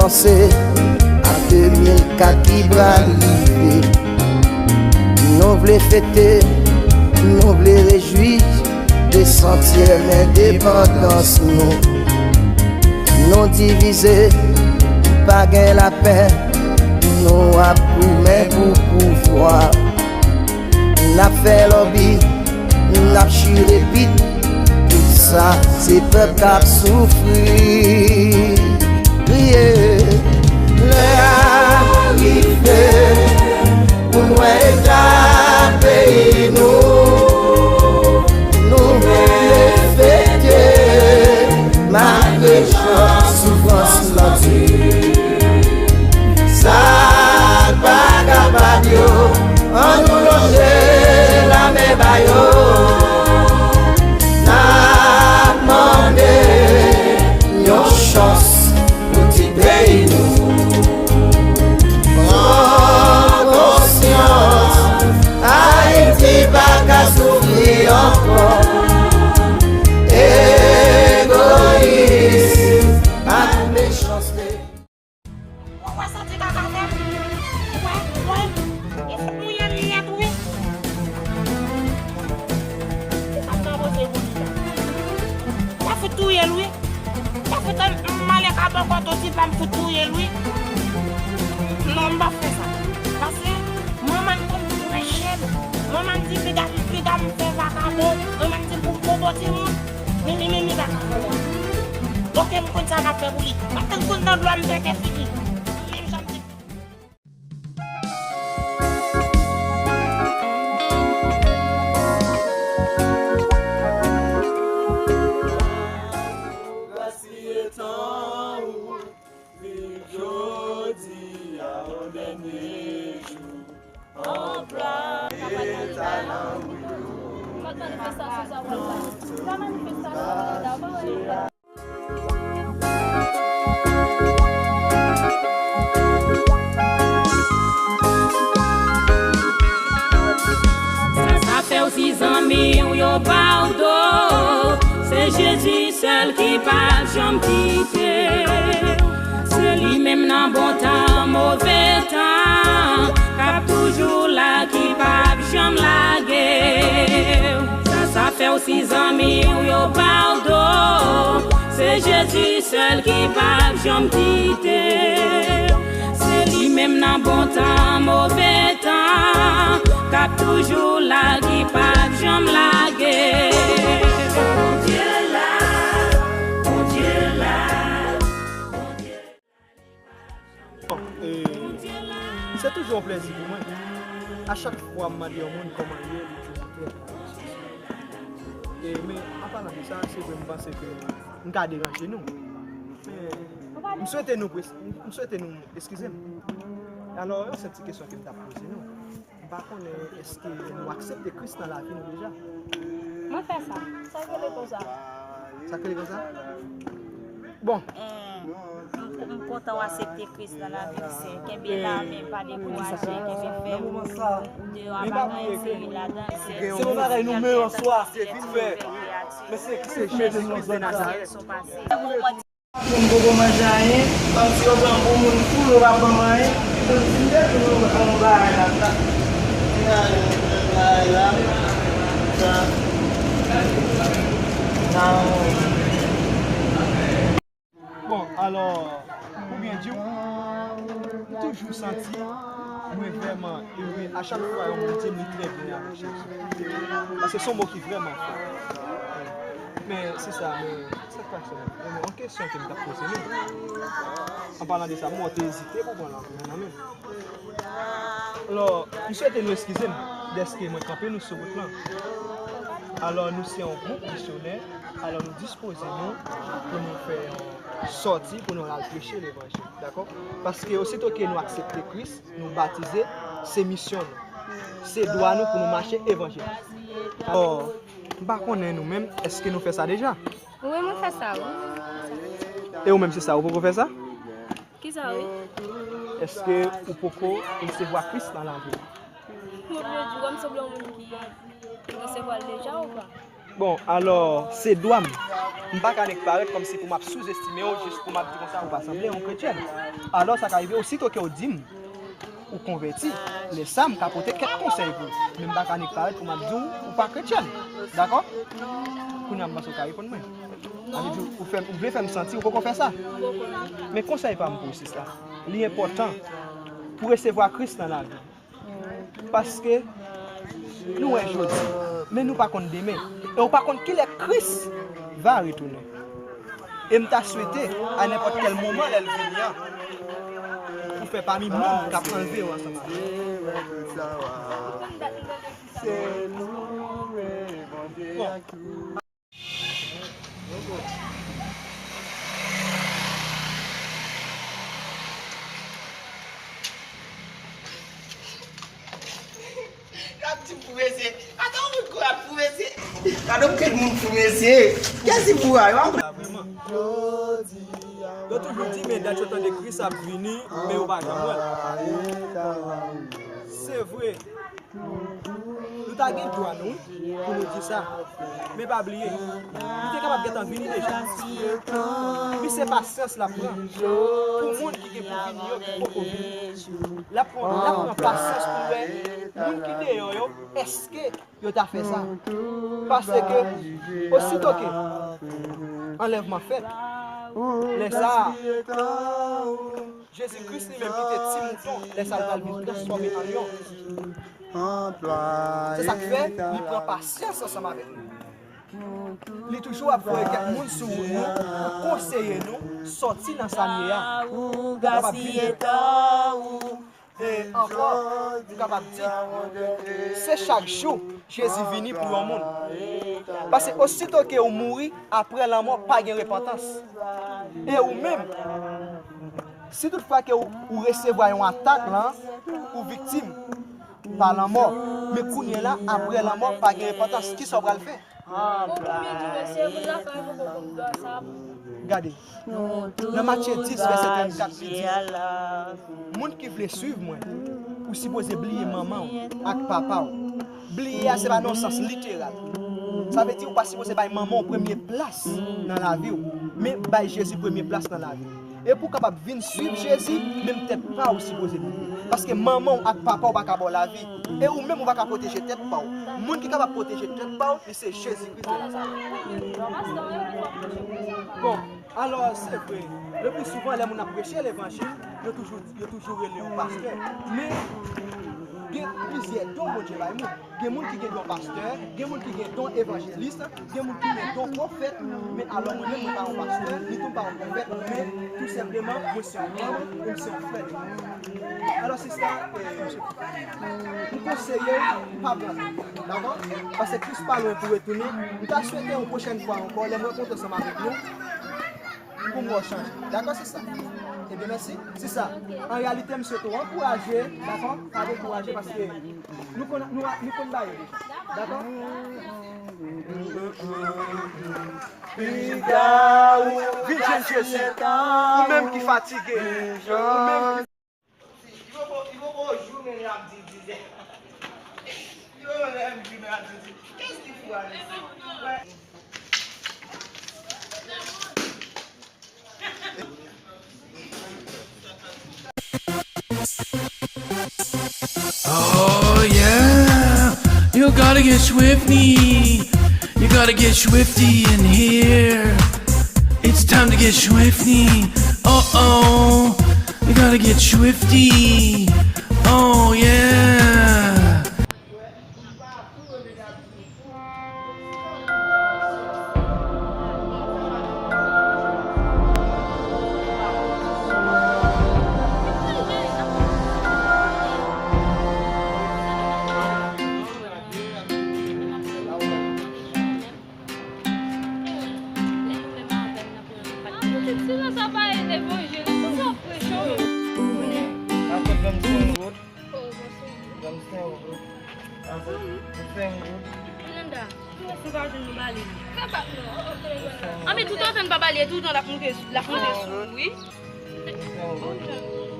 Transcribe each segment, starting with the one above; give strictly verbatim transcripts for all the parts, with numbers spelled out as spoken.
Se a de mil kat ki pral rive. Nou vle fete, nou vle rejwi de santyèm endepandans nou. Nou divize, pa gen lapè, nou ap goumen pou pouvwa. N ap fè lòbi, n ap chire pit, tout sa se pèp k ap soufri. Kriye, lè a rive pou n wè eta peyi nou. Nou vle fete malgre chan soufrans lan di. Sa k pa kapab yo, ann nou lonje lamen ba yo. N ap mande yon chans pou ti peyi nou. Pran konsyans, Ayiti pa ka soufri ankò. Egoyis ak mechanste. Ou wè santi kaka fè m? Ou wè, ou wè, e foukou ye l li ye tou wi. Ou pa t nan poze pou li la. Ou pa fout touye l wi. Ou pa fout an, m ale ka bò kòt ou ti pa m fout touye l wi. Non, m p ap fè sa. Paske manman m konn preche m. Manman m di piga m, piga m fè vakabon. Manman m di m pou m popo timoun. Mimi, mimi, pa ka fè w. Oke, m konn sa m ap fè pou li. M ap tann koul nan dlo a, m pete figi. Menm jan m te. Gaspiye tan ou, viv jodi a, yon dènye jou. Anplwaye talan ou yo. Kot manifestasyon sa pral bay? Pa manifestasyon, pa wè yo fè. Sa, sa fè w si zanmi w yo pa w do. Se Jezi sèl ki p ap janm kite w. Se li menm nan bon tan, move tan, k ap toujou la, ki p ap janm lage w. Sa, sa fè w si zanmi w yo pa w do. Se Jezi sèl ki p ap janm kite w. Se li menm nan bon tan, move tan, k ap toujou la, ki p ap janm lage. Bondye la, Bondye la, Bondye. Bon, e, se toujou yon plèzi pou mwen. A chak fwa m mande yon moun kòman l ye, li di m trè byen, mèsi. E, men, an palan de sa, se vre, m panse ke m ka deranje nou. Men, m swete nou, m swete nou eskize m. Alò, se ti kesyon ke m t ap poze nou. M pa konnen èske nou aksepte Kris nan lavi nou deja. Mwen fè sa. Sa k rele konsa? Sa k rele konsa? Bon. M, m kontan w aksepte Kris nan lavi w, sè. Kenbe la, men pa dekouraje, kenbe fèm. Deyò a pa gen anyen serye ladan l, sè. Se yon bagay nou men an swa, se vin fè. Men se Kris, Jezi Kris de Nazarèt. Moun poko manje anyen, kòmsi yo pran pou moun fou, yo pa ban m anyen. Kòmsi m te di nou yon bagay la, sa. Bagay la, sa. Bon, alò, pou byen di w, m toujou santi mwen vrèman ere a chak fwa yon moun di m li trè byen avèk Jezi. Paske se yon mo ki vrèman fò. Men se sa, men sa k pase? Yon kesyon ke m t ap poze nou. An palan de sa, m wè w te ezite pou pran lavi nan men m. Alò, m swete nou eskize m dèske mwen kanpe nou sou wout lan. Alò, nou se yon gwoup misyonè. Alò, nou dispoze nou pou nou fè yon sòti, pou nou al preche levanjil, dakò? Paske osito ke nou aksepte Kris, nou batize, se misyon nou. Se dwa nou pou nou mache evanjelize. Alò, m pa konnen nou menm, èske nou fè sa deja? Wi, mwen fè sa, wi. E ou menm, se sa, ou poko fè sa? Kisa, wi? Èske ou poko resevwa Kris nan lavi w? Mwen vle di, kòm sanble yon moun ki resevwa l deja ou pa? Bon, alò, se dwa m. M pa ka nik parèt kòmsi pou m ap souzestime w, jis pou m ap di konsa ou pa sanble yon kretyèn. Alò, sa ka rive, osito ke w di m ou konvèti, lè sa a, m ka pote kèk konsèy pou ou. Men m pa ka nik parèt pou m ap di w ou pa kretyèn. Dakò? Kounye a, m panse w ka reponn mwen. Sa vle di, ou fè m, ou vle fè m santi ou poko fè sa. Men konsèy pa m pou ou, sista, li enpòtan pou resevwa Kris nan lavi w. Paske nou wè jodi, men nou pa konn demen. E ou pa konn kilè Kris va retounen. E m ta swete, a nenpòt kèl moman lè l vini an, pou fè pami moun k ap anlve yo ansanm avè l. Bon. Y ap di m pou mesye. Ata yon moun kou ap pou mesye. Gade yon pil moun pou mesye. Kiyès ki pou a yo? La vrèman. Yo toujou di, men dat yo tande Kris ap vini, men yo pa janm wè l. Se vre. Nou ta gen dwa, nou, wi, pou nou di sa. Men pa bliye, li te kapab gentan vini deja. Men se pasyans l ap pran pou moun ki gen pou vini yo, ki poko vini. L ap pran, l ap pran pasyans pou l wè moun ki deyò yo, èske yo ta fè sa. Paske, osito ke anlèvman fèt, lè sa a, Jezi Kris li menm ki te ti mouton, lè sa a l pral vin transfòme an lyon. Se sa k fè li pran pasyans ansanm avèk nou. Li toujou ap voye kèk moun sou wout nou pou konseye nou sòti nan sa n ye a. Pou kapab vin de E ankò, m kapab di, se chak jou Jezi vini pou yon moun. Paske osito ke ou mouri, apre lanmò, pa gen repantans. E ou menm, si toutfwa ke ou, ou resevwa yon atak la, ou viktim pa lanmò. Men kounye la, apre lanmò, pa gen repantans. Kisa w pral fè? Bon, pou m di mesye, pou lakay mwen, bon, bon, dwa sa pou. Gade, nan Matye dis, vèsè trannkat, li di, moun ki vle swiv mwen, ou sipoze bliye manman w ak papa w. Bliye a, se pa nan yon sans literal. Sa vle di, ou pa sipoze bay manman w premye plas nan lavi w, men bay Jezi premye plas nan lavi w. E pou w kapab vin swiv Jezi, menm tèt pa w ou sipoze bliye. Paske manman w ak papa w pa ka ba w lavi. E ou menm ou pa ka pwoteje tèt pa w. Moun ki kapab pwoteje tèt pa w, li se Jezi Kris de Nazarèt. Bon, alò, se vre, le pli souvan, lè moun ap preche levanjil, yo toujou, yo toujou rele yo pastè. Men, gen plizyè don Bondye bay moun. Gen moun ki gen don pastè, gen moun ki gen don evanjelis, gen moun ki gen don pwofèt, men alò mwen menm, mwen pa yon pastè, ni tou m pa yon pwofèt, men tou senpleman, mwen se yon manm, e m se yon frè de Kris. Alò, sista, e, m konseye w, pa pran tan, dakò? Paske Kris pa lwen pou retounen. M ta swete yon pwochèn fwa ankò, lè m rankontre ansanm avèk nou, pou m wè w chanje. Dakò, sista? Ebyen, mèsi. Sista, an reyalite, m swete w ankouraje, dakò? Pa dekouraje, paske nou konn, nou, nou konn bagay yo deja. Dakò? Vin jwenn Jezi. Ou menm ki fatige. Ou menm ki Li poko, li poko jou, men l ap di dizè. Li poko menm jou, men l ap di dizè. Kès ki fou a mesye? Oh yeah, you gotta get Swifty. You gotta get Swifty in here. It's time to get Swifty. Uh oh, you gotta get Swifty. Oh yeah. Silans sa pa levanjil, poukisa w ap preche w menm? Ankò, ban m senk goud. Ban m senk goud. Senk goud. Melinda, si w pa jwenn nou bale. Anben, toutotan n pa bale, toutan l ap moute, l ap moute sou ou, wi.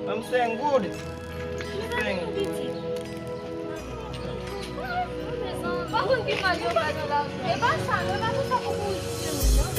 Ban m senk goud. Senk goud. Moun ki mal yo ba nan lari. E pa sa, non, e pa konsa pou kouri sou timoun, non.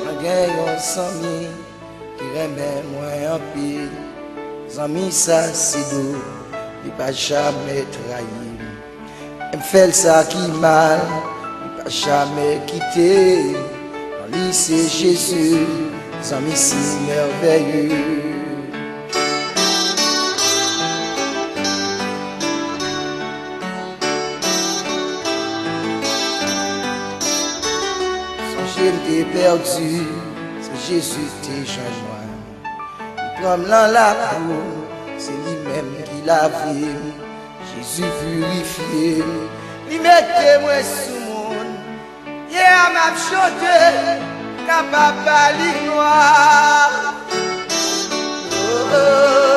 Mwen gen yon zanmi ki renmen mwen anpil. Zanmi sa se do, li pa jamè trayi m. M fè l sa ki mal, li pa jamè kite m. Non li se Jezi, zanmi si mèvèye. Sonje m te pèdi, se Jezi te jwenn mwen. Li pran m nan lakou, se li menm ki lave m. Jezi pirifye m, li mete mwen sou moun. Yè a m ap chante, m kapab ba li glwa. Oh.